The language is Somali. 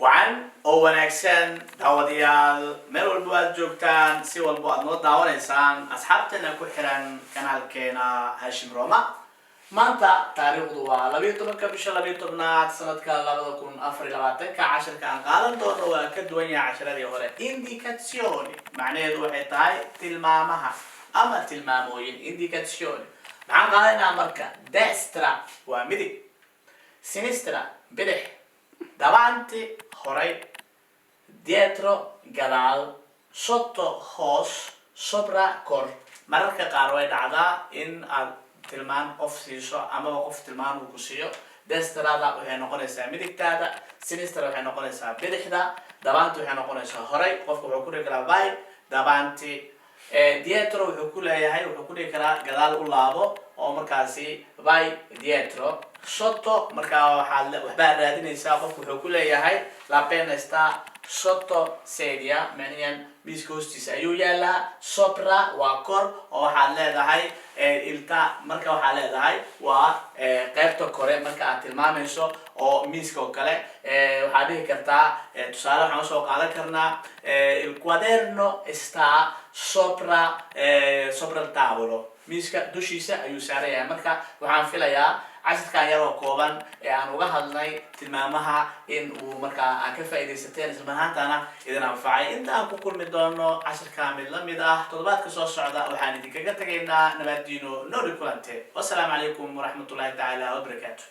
Wacan oo wanaagsan, daawadayaal, meel walbo aad joogtaan, si walbo aad noo daawanaysaan, asxaabteena ku xiran kanaalkeena Hashim Roma. Maanta taariikhdu waa 12-ka bisha 12-aad, sanadka 2024-ka. Cashirka aan qaadan doono waa ka duwan yahay cashiradii hore. Indicazioni macnaheedu waxay tahay tilmaamaha ama tilmaamooyin. Indicazioni maxaan qaadanaynaa marka? Destra waa midig, sinistra bidix, davanti horay, dietro gadaal, sotto hoos, sopra kor. Mararka qaar way dhacdaa in aad tilmaan qof siiso amaba qof tilmaan uu ku siiyo. Destrada waxay noqonaysaa midigtaada, sinistra waxay noqonaysaa bidixda, davanti waxay noqonaysaa horay. Qofka wuxuu ku dhihi karaa "vai davanti". Dietro wuxuu ku leeyahay, wuxuu ku dhihi karaa gadaal u laabo, oo markaasi "vai dietro". Sotto markaa waxaad waxbaa raadinaysaa, qofku wuxuu ku leeyahay "la penna sta sotto sedia", macniyan miiska hoostiisa ayuu yaalaa. Sopra waa kor, oo waxaad leedahay ilta, marka waxaad leedahay waa qaybta kore marka aad tilmaamayso oo miiska oo kale. Waxaad dhihi kartaa, tusaale waxaan usoo qaadan karnaa, "il quaderno sta sopra il tavolo", miiska dushiisa ayuu saaran yahay. Marka waxaan filayaa cashirkan yar oo kooban ee aan uga hadlnay tilmaamaha in uu markaa aad ka faaidaysateen, isla ahaantana idin anfacay. Inta aan ku kulmi doono cashirka mid la mid ah toddobaadka soo socda, waxaan idinkaga tegaynaa nabaddiino, noori kulante. Wasalaamu calaykum waraxmatullahi tacaala wabarakaatu.